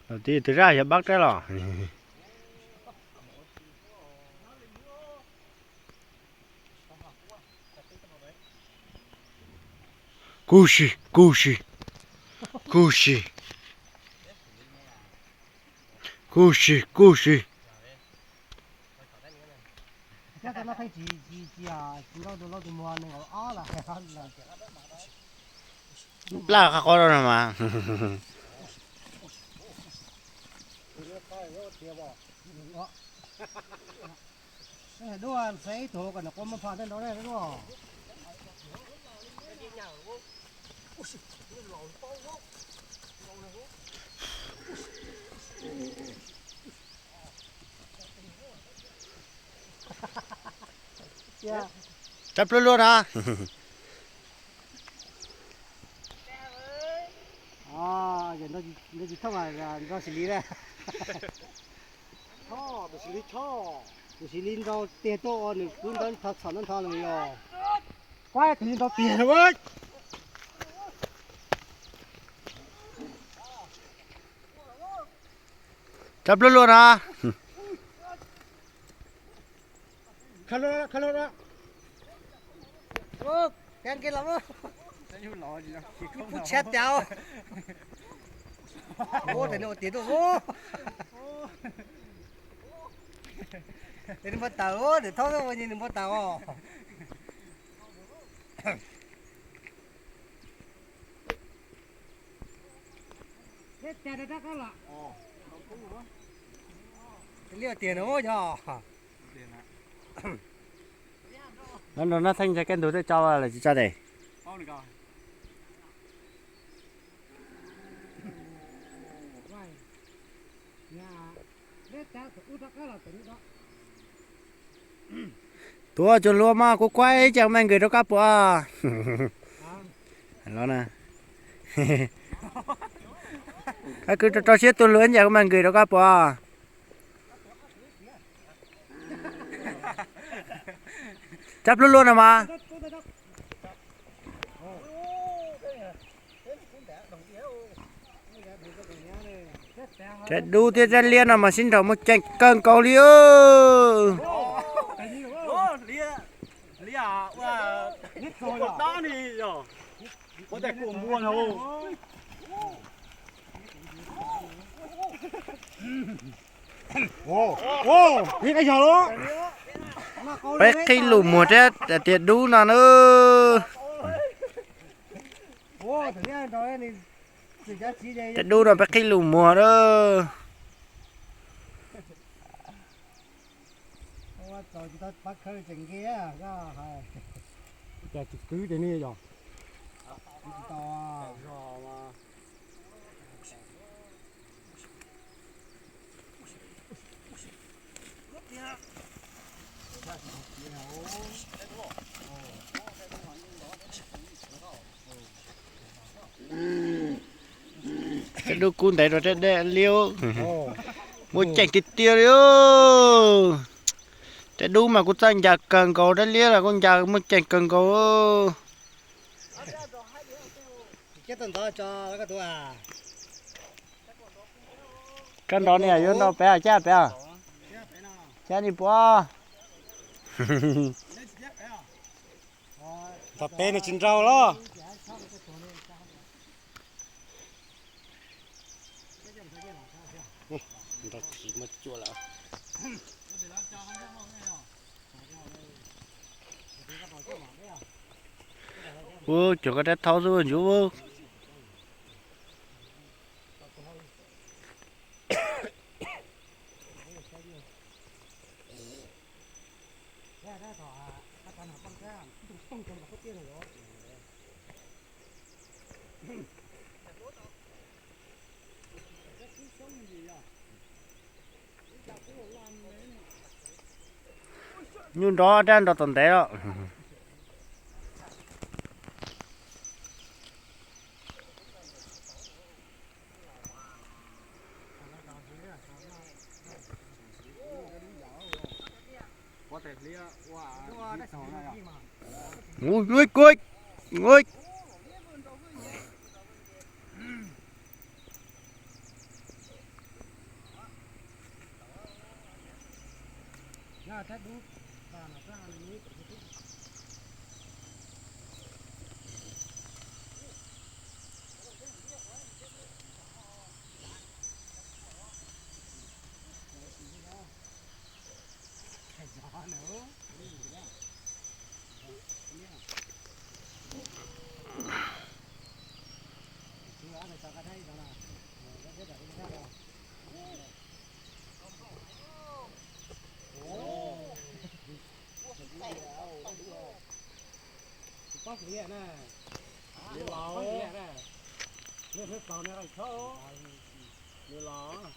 Tib tus zaj yog Bab Rab los. Kuj si, kuj si, kuj si, kuj si, kuj si. Plaj qab qos no mas. Rab plub luaj na. Tsis thooj, nrau xis li na. Tus xis li nrau tiag tuaj ua nws kub nrau tho txhom nrau nrho los yog. Kuab tus li nrau tiag na. Rab plub luaj na. Kuj tshab tiag. Ua tes nws ua tiag tuaj. Tes nws npau taws, tes thaub ua nws npau taws os. Liaj tiag no yog. Nov nrog Nab Theej ntsia kiag ntug tej tso lawm tsis tso tes. Tuav cov hluas mas kuv kuaib ib ce kuv mam nqis rau koj pom. Koj kwv rau rau siab tus hluas ib ce kuv mam nqis rau koj pom. Rab plub luaj no mas. Rab dub thiab rab liab no mas sib nrhaum muaj ceem kawg nkaus li. Peb qhib lus muag thiab tias dub no na. Rab dub no peb qhib lus muag na. Rab dub kub ntev rau rab liab, muaj ceem tiag tiag li. Rab dub mas kuj txawj ncas kawg nkaus, rab liab los kuj ncas muaj ceem kawg nkaus. Koj nrog niam yuav nrog peb, cab peb, cab ni puab. Nrog peb nws tsis nrau los. Nrau tsis muaj cuaj lawm. Ub, cuag koj rab thaub xwb ntsuav. Nyuj nrov dab nrov tom ntev os. Ui, ui, ui, ui. Thab dub, no, Pab kuv niam na, pab kuv niam na, niam peb tau niam tau, niam los.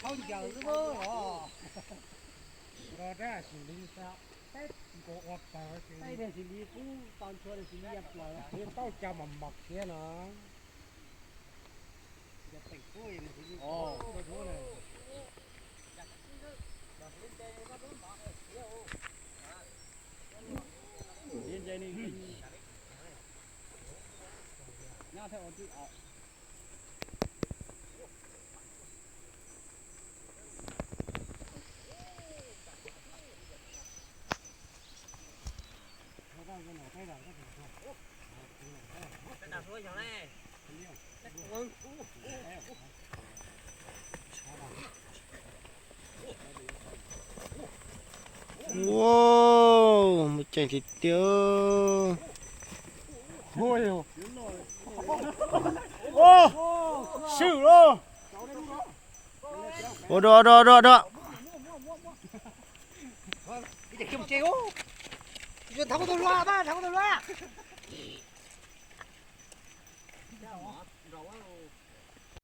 Thau ncaws xwb os. Nrog rab xim li, peb nkaus ua paug, tej niag xim li kub tau ntshua, xim li ya plaws, tau cov mos mos thiab no. Wow, mus ceev tiag tiag. Swm lauj. Ua dua, dua, dua, dua. Thau tau lua, thau tau lua.